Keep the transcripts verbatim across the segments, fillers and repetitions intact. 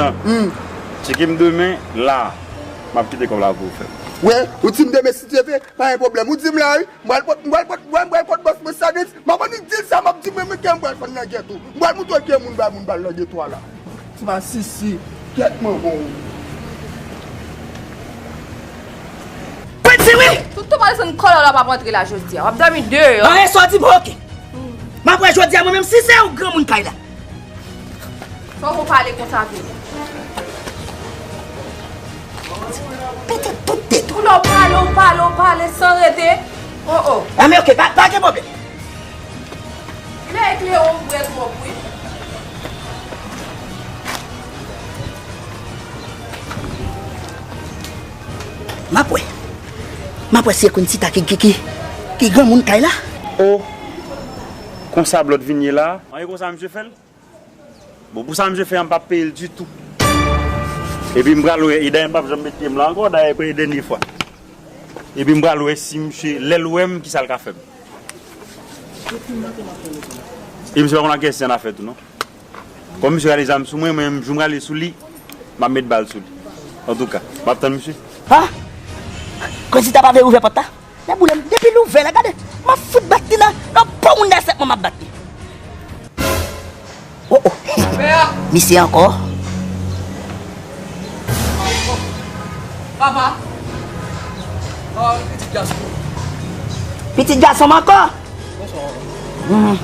prezan. Hmm. Tcheke m demen, la. M ap kite kòb la pou ou fè. Wè, ou di m demen si Dye vle, pa gen pwoblèm. Ou di m la, wi. M pral pot, m pral pot, m pral pot bòs mwen sandwich. M ap annik di l sa, m ap di mwen, men kè m pral fann nan geto. M pral moutre l kè moun bay moun bal nan geto a la. Ti masisi, kèt manman w. Kwensi wi! Tout tou pa desann kòlè w la p ap antre la jodi a. W ap dòmi deyò. Anyen sa w di m, oke. M ap wè jodi a mwen menm si se yon granmoun kay la. Fòk ou pale konsa vre. Pete tout tèt ou. Pou lè w pale, w pale, w pale san rete. Oh, oh. A, men oke, pa, pa gen pwoblèm. Lè eklere w vre twòp, wi. M ap wè. M ap wè si e Kounsita ki, ki, ki, ki granmoun kay la. Oh, konsa Blòd vin ye la? An, e konsa misye fè l? Bon, pou sa misye fè an, m p ap peye l ditou. Epi m pral wè, e dayè m p ap janm met pye m la ankò, dayè pou e dènye fwa. Epi m pral wè si misye, lè l wè m, kisa l ka fè m. E misye pa konn ak kiyès li annafè tou, non. Kòm misye rale zam sou mwen, mwen menm, jou m rale sou li, m ap met bal sou li. Antouka, m ap tann misye. Ha? Kòmsi ta pa vle ouvè pòt la? Deboule m, depi l ouvè la, gade, m ap fout bat li nan, nan po moun dèyè sèt mwen m ap bat li. Oh, oh. Misye ankò. Papa. Oh, pitit gason. Pitit gason m ankò. Bonswa, papa. Hmm.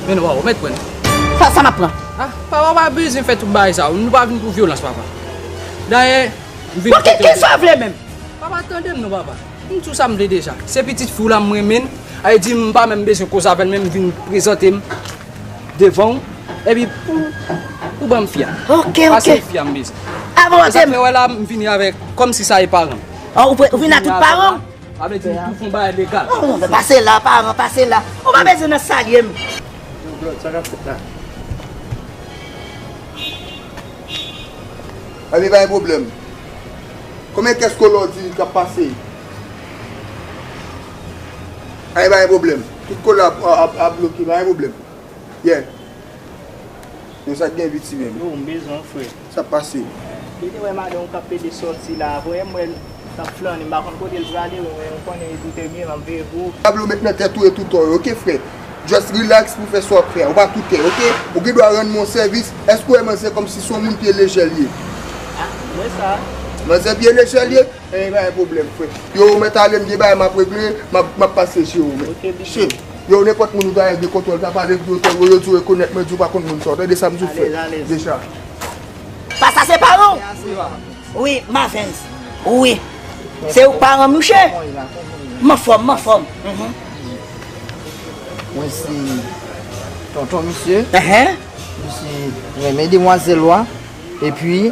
Men non, papa, mèt pran. Sa, sa m ap pran. Ah, papa, pa bezwen fè tout bagay sa. Nou pa vin pou vyolans, papa. Dayè, m vin... Bon, ki, ki sa w vle menm? Papa, tande m non, papa. M di w sa m vle deja. Se pitit fi w la m renmen. Ay di m pa menm bezwen koze avè l, men m vin prezante m devan w. Epi pou, pou ban m fi a. Ok, ok. Pase fi a m bezwen. Avan w antre m. Sa fè wè la, m vini avèk, kòmsi sa e paran m. An, ou pre-, ou vin a tout paran w? Sa vle di m tou fon bagay legal. Oh, pase la, paran, pase la. Ou pa bezwen nan salye m. Sa k ap fèt la? Epi pa gen pwoblèm. Konbyen kès kola w di k ap pase? Ay, pa gen pwoblèm. Tout kolab ap, ap, ap bloke, pa gen pwoblèm. Yeah. Yo, sa k gen piti menm? Yo, m bezwen w, frè. Sa k pase? Yo te wè madanm ou k ap pede sòti la, frè, m wè l t ap flannen, m pa konn kote l prale, mwen, mwen konnen li tou te byen, m ap veye pou ou. Pablo, met nan tèt ou e tou tò yo, oke, frè? Just relax pou fè sa w ap fè a. Ou pa tou tè, oke? Ou gen dwa rann mwen yon sèvis. Èske w wè manzè kòmsi se yon moun pye lejè l ye? Ah, mwen sa. Manzè pye lejè l ye? Ebyen, pa gen pwoblèm, frè. Yo, ou mèt ale, m gen bagay m ap regle, m ap, m ap pase jere w, men. Ok, big. Shit. Yo, nenpòt moun ou ta gen kontwòl, ta pale, yo, yo, yo di w rekonèt mwen, di w pa konn moun sa. Tande sa m di w, frè. Alèz, alèz. Deja. Pa sa se paran w? Wi, Mavens. Wi. Se ou k paran m, mouche? M anfòm, m anfòm. Mhm. Mwen se tonton misye. Enhen. Misye renmen demwazèl la. Epi,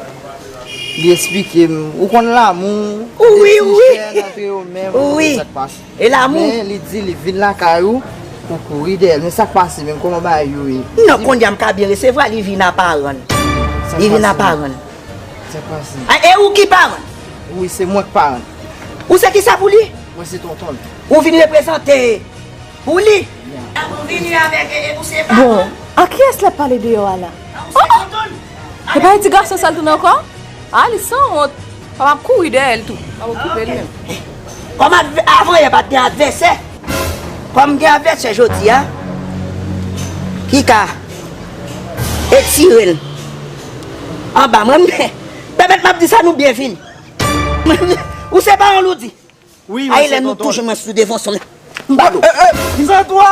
li esplike m, ou konn lanmou, wi, de ti wi, jèn antre yo menm, wi, sa k pase. E lanmou? Men li di li vin lakay ou pou kouri dèyè l. Men sa k pase menm, kòman bagay yo ye? Non, kounye a m ka byen resevwa, li vin a paran l. Li vin a paran l. Sa k pase? A, e ou ki paran l? Wi, se mwen k paran l. Ou se kisa pou li? Mwen se tonton l. Ou vin reprezante pou li? Ya. Ou vini avèk, e, e pou se paran l? Bon, a kiyès l ap pale deyò a la? A, ou se tonton l? E pa ti gason sa l tounen ankò? A, li sanwont. Papa ap kouri dèyè l tou. Papa ap koupe l menm. Kòm adv-, avan yè pa t gen advèsè, kòm gen advèsè jodi a, ki ka etire l anba mwen, men pèmèt m ap di sa, nou byen vini. Ou se paran l ou di? Wi, wi, se tonton. Ay, lè nou touche mwen sou devan son. M ba nou. Ey, ey, Sandra!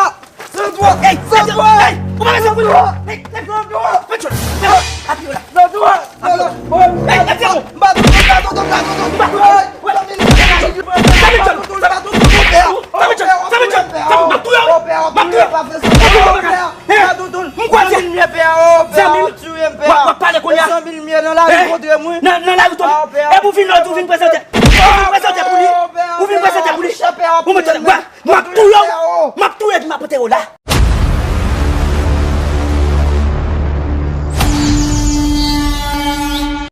Sandra! Ey, Sandra! Ey, ou pa bezwen kouri. Ey, ey, Sandra! Fè tchòl. Fè tchòl. Apiye la. Sandra! Ey, ey, fè bon. M ba tonton, m ba tonton, m ba tonton. M ba tonton. Fèmen tchòl. Fèmen tchòl. Fèmen tchòl. Fèmen tchòl. M ap touye w. M ap touye w. M ap touye w. Ey, m kwè se zanmi m. W ap, w ap pale kounye a. Nan, nan lari tonbe. Epi w vin la, ou vin prezante. Ou vin prezante pou li. Ou vin prezante pou li. Ou mete, m ap touye w. M ap touye w epi m ap antere w la.